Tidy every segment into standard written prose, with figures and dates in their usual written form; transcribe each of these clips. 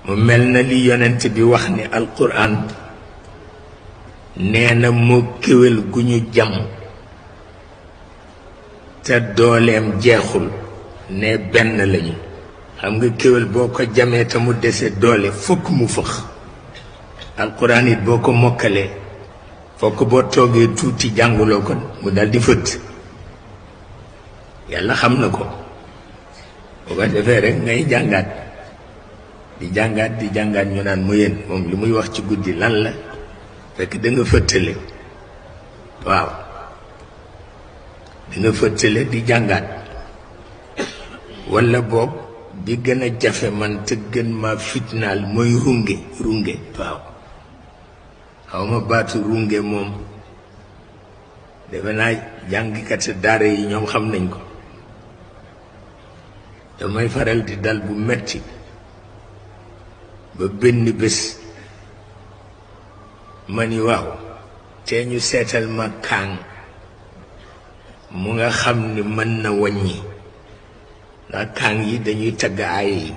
mu mel na li yonent bi wax ni alquran nee na moo kéwél gu ñu jam te dooleem jeexul ne benn lañu. xam nga kéwél boo ko jamee te mu dese doole fokk mu fëx. alquran it boo ko mokkalee fokk boo toogee tuuti jànguloo ko mu dal di fëtt. yàlla xam na ko. bu ko defee rek ngay jàngaat di jàngaat ñu naan mu yéen moom li muy wax ci guddi lan la fekk da nga fëttale. waaw da nga fëttale di jàngaat. walla boog bi gën a jafe man te gën ma fitnaal mooy runge. waaw xaw ma baatu runge moom defe naa jàngkat daara yi ñoom xam nañ ko. damay faral di dal bu metti ba benn bés ma ni waaw te ñu seetal ma kaang mu nga xam ni mën na wàññi ndax kaang yi dañuy tagg aaya yi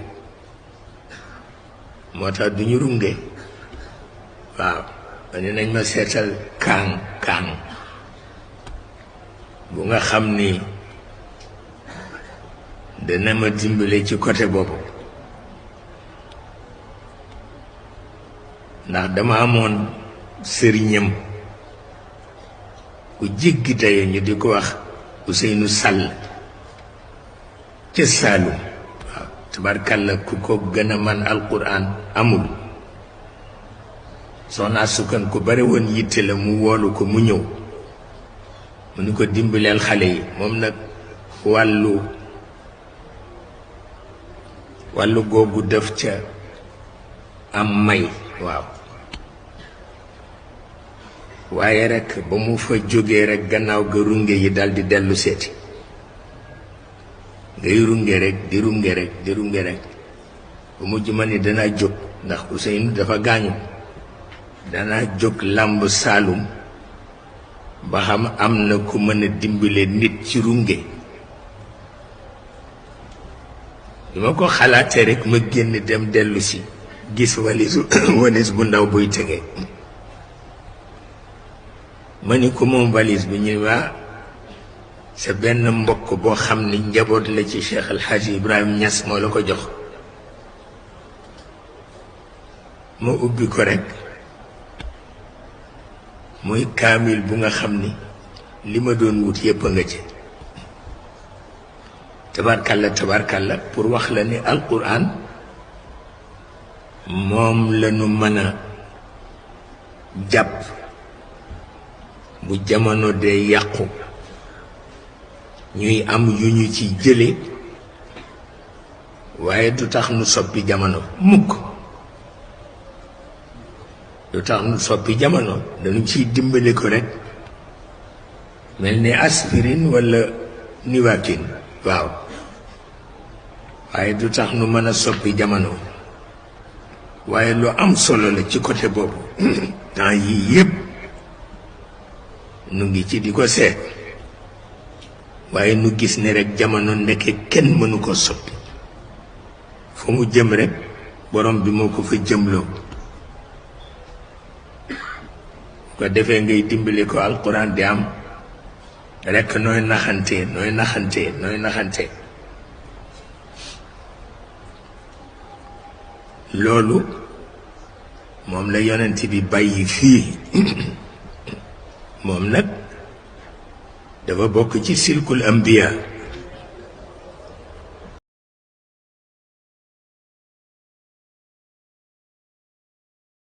moo tax duñu runge. waaw ma ne nañ ma seetal kaang bu nga xam ni dana ma dimbale ci côté boobu. ndax dama amoon sëriñam ku jéggi dayo ñu di ko wax Ousseynou Sall ca Saalum. waaw tabarkalla ku ko gën a man alquran amul. soxnaa sukkan ku bare woon yitte la mu woolu ko mu ñëw mu ni ko dimbaleel xale yi. moom nag wàllu googu def ca am may. waaw waaye rekk ba mu fa jógee rekk gannaaw ga runge yi daldi dellu seeti. ngay runge rekk di runge rekk ba mujj ma ni danaa jóg ndax Ousseynou dafa gaañu. danaa jóg làmb Saalum ba xam am na ku mën a dimbale nit ci runge. bi ma ko xalaatee rekk ma génn dem dellu si gis walis bu ndaw buy tege. ma ni ko moom valise bi ñu waa sa benn mbokk boo xam ni njaboot la ci Cheikh El Hadji Ibrahim Niass moo la ko jox. ma ubbi ko rekk muy kaamil bu nga xam ni li ma doon wut yépp a nga ci. tabarkalla pour wax la ni alquran moom lañu mën a jàpp bu jamono dee yàqu ñuy am yu ñu ci jële waaye du tax nu soppi jamono mukk. du tax nu soppi jamono dañu ciy dimbale ko rekk mel ni aspirine walla nivaquine. waaw waaye du tax nu mën a soppi jamono. waaye lu am solo la ci côté boobu. temps yii yépp nu ngi ci di ko seet waaye nu gis ne rekk jamono ndeke kenn mënu ko soppi. fa mu jëm rekk borom bi moo ko fa jëmloo. ko defee ngay dimbali ko alquran di am rekk nooy naxante. loolu moom la yonent bi bàyyi fii. moom nag dafa bokk ci silkul ambiya.